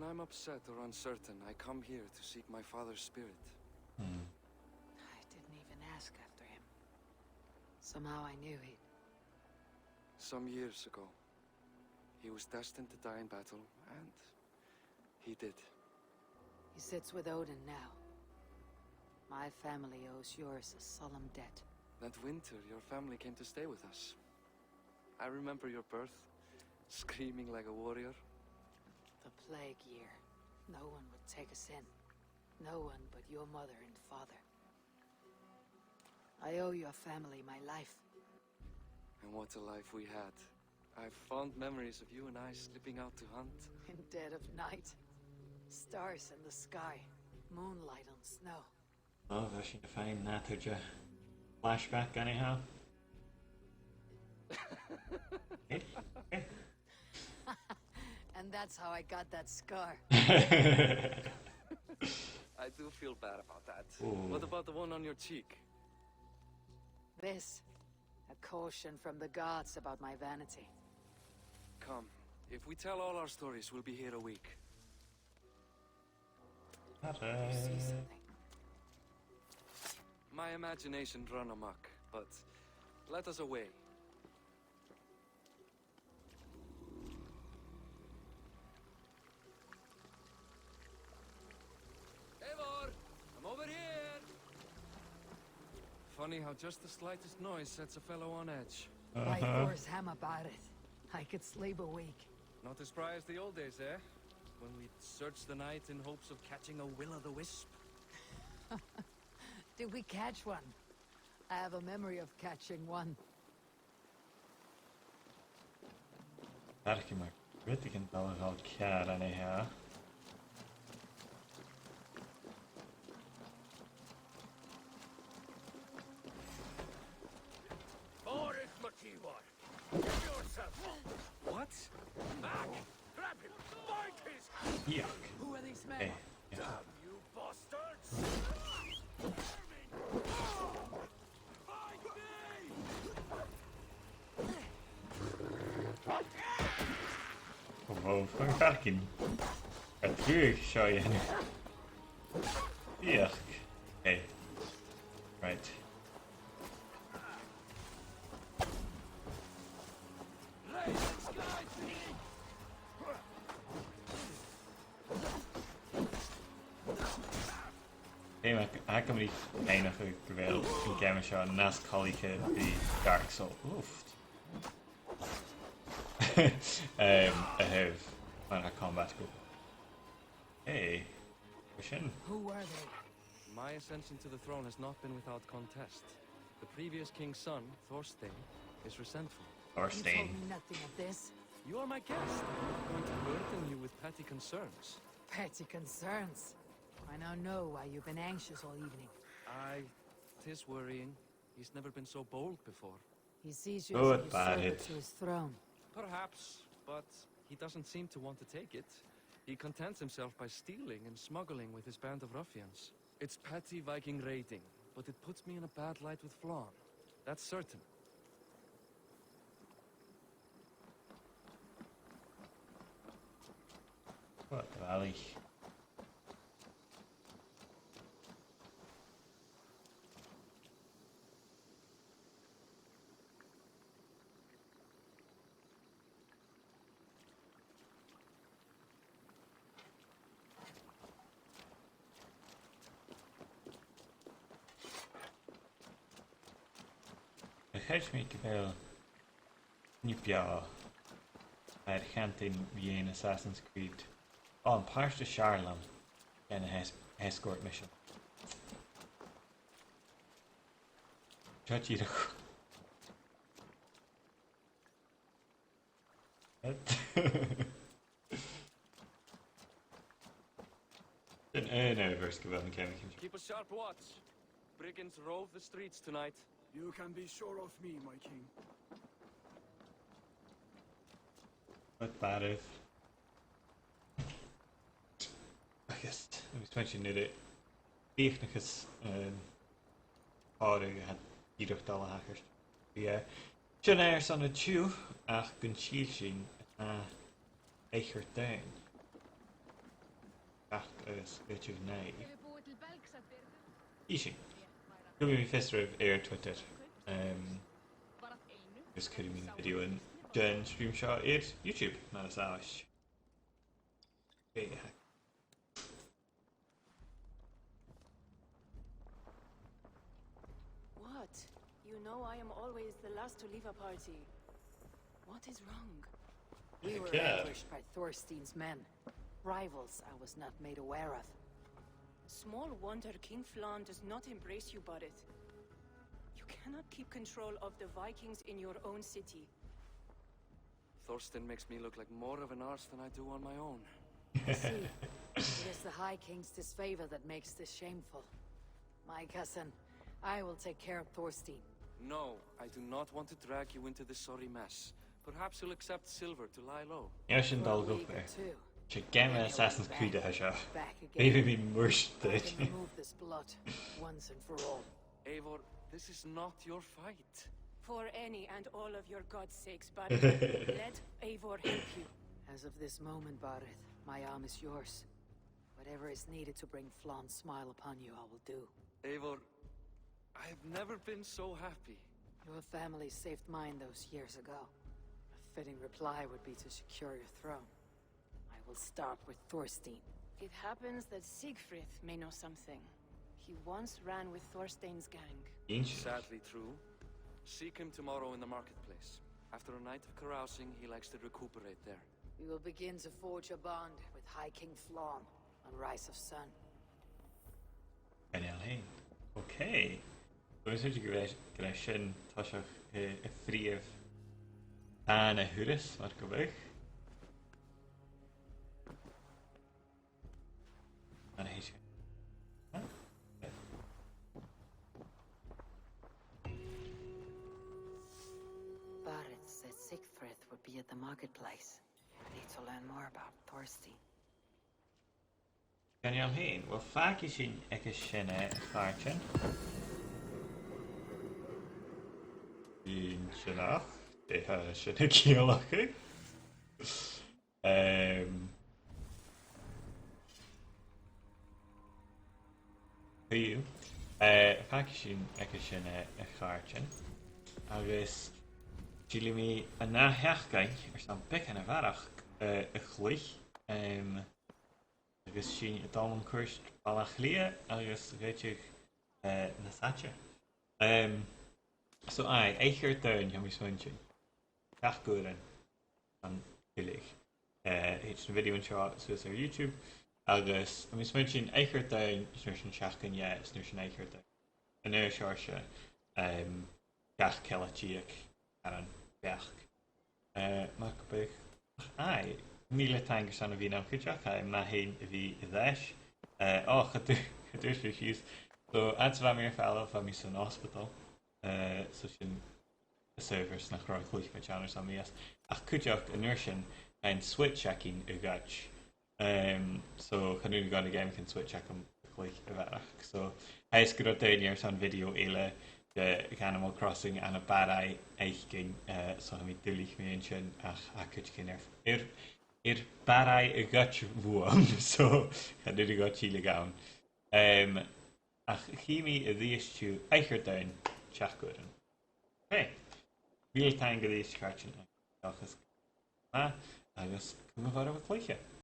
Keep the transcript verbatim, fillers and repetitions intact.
I'm upset or uncertain, I come here to seek my father's spirit. Hmm. I didn't even ask after him. Somehow I knew he'd... Some years ago, he was destined to die in battle, and he did. He sits with Odin now. My family owes yours a solemn debt. That winter, your family came to stay with us. I remember your birth, screaming like a warrior. The plague year. No one would take us in. No one but your mother and father. I owe your family my life. And what a life we had. I have fond memories of you and I slipping out to hunt. In dead of night. Stars in the sky. Moonlight on snow. Oh, that's a fine matter, Joe. Flashback, anyhow? Eh? Eh? And that's how I got that scar. I do feel bad about that. Ooh. What about the one on your cheek? This, a caution from the gods about my vanity. Come, if we tell all our stories, we'll be here a week. Ta-da. You see something? My imagination run amok, but let us away. Eivor, I'm over here. Funny how just the slightest noise sets a fellow on edge. By Uh-huh. Thor's hammer, Barret. I could sleep a week. Not as spry as the old days, eh? When we'd search the night in hopes of catching a will-o'-the-wisp. Did we catch one? I have a memory of catching one. Tha e mar rudeigin dol a dhol ceàrr an seo. Boris McKeever, give yourself up. What? Back! Grab him! Bind his hand! Yuck. Who are these men? Eh, eh. Damn you bastards! Bind me! Oh, wow, fucking a truagh seo dhéanamh. Yuck. Hey. Right. Hey, ma, tha cuimhne agam gu bheil an geama seo nas coltaiche ri Dark Souls. Oof. Um, a thaobh mar a tha combat gu. Hey, mar sin. Who were they? My ascension to the throne has not been without contest. The previous king's son, Thorstein, is resentful. You Thorstein. told me nothing of this. You are my guest. I'm not going to burden you with petty concerns. Petty concerns. I now know why you've been anxious all evening. Aye, 'tis worrying. He's never been so bold before. He sees you Oh, as a bad usurper it. to his throne. Perhaps, but he doesn't seem to want to take it. He contents himself by stealing and smuggling with his band of ruffians. It's petty Viking raiding, but it puts me in a bad light with Flann. That's certain. What the valley? Tha cuimhne agam gu bheil nì beò air cheann-cinnidh Assassin's Creed. Ò, am pàirt as fheàrr leam den hes-, escort mission. Seo dìreach. An aon uair gu bheil an ceann-cinnidh. Keep a sharp watch. Brigands rove the streets tonight. You can be sure of me, my king. What bad if? Agus, agus tha mi a' smaoineachadh gur e fiachnachas, um, òrain a tha dìreach dol a thachairt. Yeah. Sin e airson an-diugh, ach gun till sinn, uh, eachar daoin. seachd agus dhà-deug naoi. Innsidh. Cuiridh mi fios ribh air Twitter. Um, agus cuiridh mi na video an den stream seo air YouTube, mar as àbhaist. Okay. What? You know I am always the last to leave a party. What is wrong? We were ambushed by Thorstein's men. Rivals I was not made aware of. Small wonder King Flann does not embrace you, Barid. You cannot keep control of the Vikings in your own city. Thorstein makes me look like more of an arse than I do on my own. I see. It is the High King's disfavor that makes this shameful. My cousin, I will take care of Thorstein. No, I do not want to drag you into this sorry mess. Perhaps you'll accept silver to lie low. Nì sinn dol gu fear. 'S e geama Assassin's Creed a tha seo. Back again. Bidh mi mùirteach. I can remove this blot once and for all. Eivor, this is not your fight. For any and all of your God's sakes, but let Eivor help you. As of this moment, Barid, my arm is yours. Whatever is needed to bring Flann's smile upon you, I will do. Eivor, I have never been so happy. Your family saved mine those years ago. A fitting reply would be to secure your throne. I will start with Thorstein. It happens that Siegfried may know something. He once ran with Thorstein's gang. Innsidh. Sadly true. Seek him tomorrow in the marketplace. After a night of carousing, he likes to recuperate there. We will begin to forge a bond with High King Flann on Rise of Sun. Chan eil fhèin. Okay. So, is dòcha gu bheil, gu bheil sin toiseach, eh, a' freumh dhan a' thuras, mar gum biodh. An e sin? Huh? Barid said Siegfried would be at the marketplace. I need to learn more about Thorstein. Chan eil fhèin. Well, fàgaidh sinn aige sin, eh, a chàirdean. Sin sin ach, eh, tha sin a' ciallachadh. Um, Fiù, eh, fàgaidh sinn aige sin, eh, a chàirdean. Agus saoilidh mi an ath sheachdain airson beagan a bharrachd, eh, a chluich, em, agus sinn a' dol mun cuairt Baile Àtha Cliath agus dh'fhaodte, eh, nas fhaide. Em, so aye, Eich ar Domhain, tha mi a' smaointinn. Seachd uairean an tuilleadh. Eh, thèid na videos seo suas air YouTube, agus tha mi a' smaointinn Eich ar Domhain, is an uair sin Seachdain Dheth, is an uair sin Eich ar Domhain. An aon seòrsa, em, gach Ceathrad Deug air an bheachd. Eh, mar gum biodh, ach aye, mìle taing airson a bhith ann cuideachd, tha e math fhèin a bhith air ais. Eh, och, cha d-, cha d' fhuair sibh fios. So, fhad 's a bha mi air falbh, bha mi san ospadal. Eh, so sin an t-adhbhar 's nach robh cluich mi ann airson mìos. Ach cuideachd an uair sin, tha an Switch againn a ghoid. Em, so chan urrainn dhomh na geamaichean Switch agam a chluich a bharrachd. So, tha fhios gun robh daoine airson video eile de dh'Animal Crossing ann am Barraigh fhaicinn, eh, so tha mi duilich mu dheidhinn sin, ach tha cuideigin air, air, air Barraigh a ghoid bhuam, so chan urrainn dhomh tilleadh ann. Em, ach chì mi a-rithist sibh Eich ar Domhain seachd uairean. Okay. Mìle taing a-rithist, a chàirdean. Agus, agus cùm a' bhàrr a' chluiche.